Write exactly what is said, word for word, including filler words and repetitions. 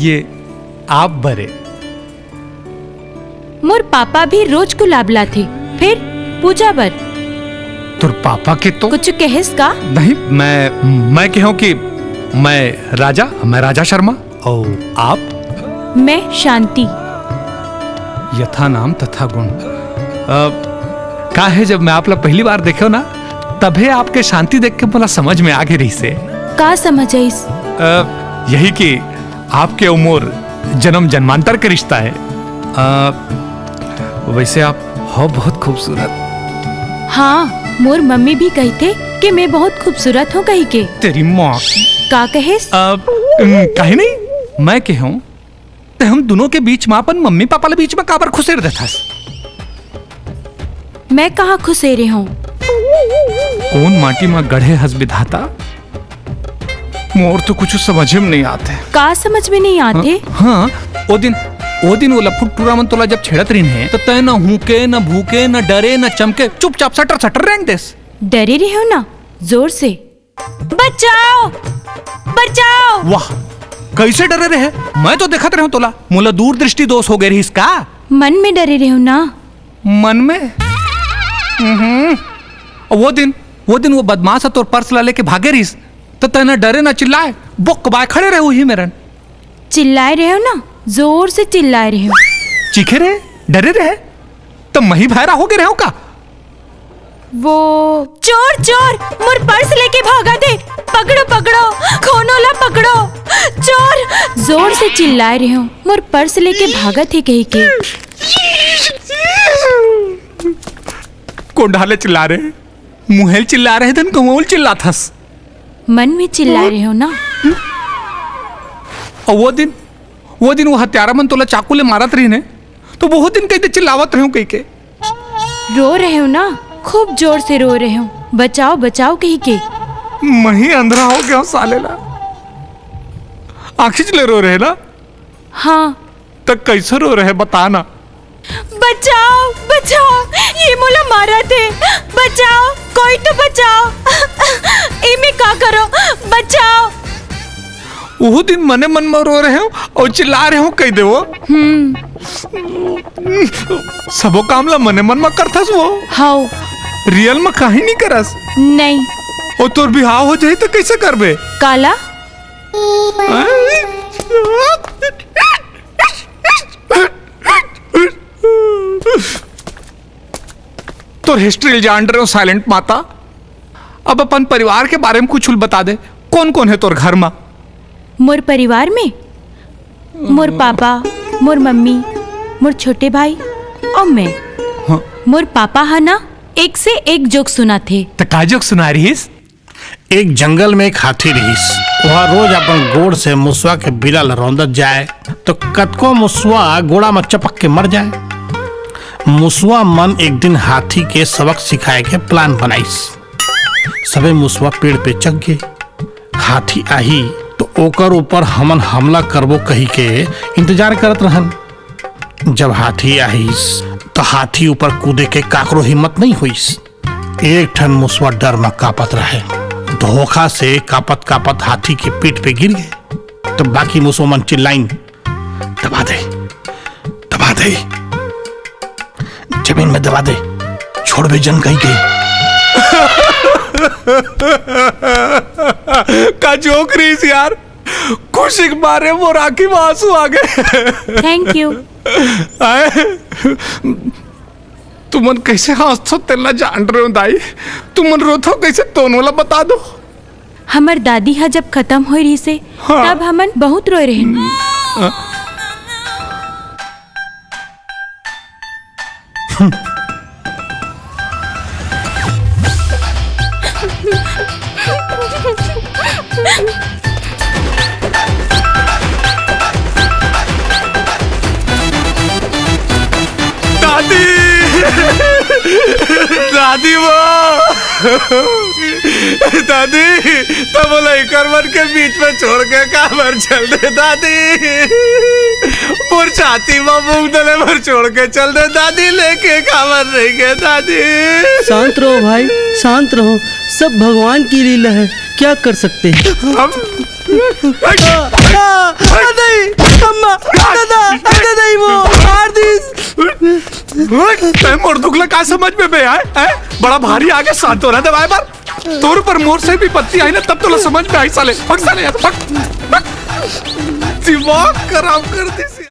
ये आप बरे। मोर पापा भी रोज गुलाब लाथे, फिर पूजा बर। तोर पापा के तो कुछ कहेस का? नहीं, मैं, मैं कहूँ कि मैं राजा, मैं राजा शर्मा। और आप? मैं शांति। यथा नाम तथा गुण। अ, का है, जब मैं आप ला पहली बार देखे ना, तभे आपके शांति देख के मोला समझ में आ गे रहिस हे। का समझ आइस? अ, यही कि आपके अउ मोर जन्म जन्मांतर के रिश्ता है। अ, वैसे आप हो बहुत खूबसूरत। हाँ, मोर मम्मी भी कहिथे कि मैं बहुत खूबसूरत हूँ कहिके। तेरी माँ। का कहेस? अ, उम, कहीं नहीं, मैं कहूँ, ते हम दोनों के बीच में अपन मम्मी पापा ले बीच में काबर खुसेर देथस? मैं कहाँ खुसेरे हूँ? कौन माटी में गढ़े हस विधाता? मोर तो कुछ समझ में नहीं आते। का समझ में नहीं आते? हाँ, हाँ, ओ दिन, ओ दिन वो लफुट टूरा मन तोला जब छेड़त रहिन हे, तो तय न हूके, न भूके, न डरे, न चमके, चुपचाप सटर सटर रेंग देस। डरे रहे हो ना, जोर से। बचाओ, बचाओ। वाह, कैसे डरे रहे? मैं तो देखत रहे हूँ तोला, मोला दूरदृष्टि दोष हो गए रहिस का? मन में डरे रहे हो ना? मन में? हम्म। वो दिन, वो दिन वो बदमाश ह तोर पर्स ला लेके भागे रहिस, तो तैं ना डरे ना चिल्लाए, बोक बाय खड़े रहे उही मेरन। चिल्लाए रहे हो ना, जोर से चिल्लाए रहे हो। चीखे रहे, डरे रहे, तो मही भैरा हो गए रहे हो का? वो चोर, चोर, मोर पर्स लेके भागत हे। पकड़ो, पकड़ो, कोनो ला पकड़ो। चोर, जोर से चिल्लाए रहे हो, मोर पर्स लेके भागत हे कही के। कोन डाले चिल्ला रहे? मुहेल चिल्ला रहे धन कमोल चिल्लाथस। मन में चिल्ला रहे हो ना? और वो दिन, वो दिन वो हत्यारा मन तोला चाकू ले मारत रही ने, तो बहुत दिन कही चिल्लावत रहे हो कही के। रो रहे हो ना, खूब जोर से रो रहे हो, बचाओ, बचाओ कही के। मही अंधरा हो गया साले ला। आँखी ले रो रहे ना? हाँ। त कैसे रो रहे, बता ना। बचाओ, बचाओ, ये मोला मारत हे। बचाओ, कोई तो बचाओ। इमे का करो, बचाओ। उहू दिन मने मन में रो रहे हो और चिल्ला रहे हो, कह दे वो। हम्म। सबो काम ला मने मन में करथस वो। हाउ। रियल में कहीं नहीं करस। नहीं। और तोर बिहाव हो जाए तो कैसे करबे? काला? तोर हिस्ट्री जान रहे हो साइलेंट माता। अब अपन परिवार के बारे में कुछ बता दे, कौन कौन है तोर घर में? मोर परिवार में मोर पापा, मोर मम्मी, मोर छोटे भाई और मैं। हाँ। मोर पापा हा ना एक से एक जोक सुनाथे। त का जोक सुना रहिस? एक जंगल में एक हाथी रहिस। वह रोज अपन गोड़ से मुसवा के बिला ल रौंदत जाए, तो कतको मुसवा गोड़ा म चपक के मर जाए। मुसवा मन एक दिन हाथी के सबक सिखाए के प्लान बनाइस। सबे मुसवा पेड़ पे चघ गे। हाथी आही तो ओकर ऊपर हमन हमला करबो कही के इंतजार करत रहन। जब हाथी आहिस, तो हाथी ऊपर कूदे के काकरो हिम्मत नहीं होइस। एक ठन मुसवा डर म कांपत रहे, धोखा से कांपत कांपत हाथी के पीठ पे गिर गे। तो बाकी मुसवा मन चिल्लाइन, "दबा दे, दबा दे, जमीन में दबा दे, छोड़ भी जन कहीं के।" का जोक रहिस यार, खुशी के मारे मोर आंखी में आंसू आ गए। Thank you. आए, तुमन कैसे हंसथो तेला जान रहे हो दाई, तुमन रोथो कैसे, तोनो ला बता दो। हमर दादी हा जब खत्म होई रहिसे, हाँ। तब हमन बहुत रोए रहेन। हाँ। दादी, दादी वो, दादी, तब लइकर मन के बीच में छोड़ के काबर चल दे दादी, मोर छाती में मूंग दले बर छोड़ के चल दे दादी, लेके काबर नहीं गए दादी। शांत रहो भाई, शांत रहो, सब भगवान की लीला है। क्या कर सकते हैं? हम आ, आ, आ, नहीं, अम्मा, आ, दादा, आ, दादा, वो मार दिस। तैं मोर दुख ला का समझ में बे आय, हैं? बड़ा भारी आगे सांत्वना देवाय बर। तोर ऊपर मोर से भी पत्ती आई ना, तब तोला समझ में आई साले। भग साले यहाँ से, भग, भग। दिमाग खराब कर दिस।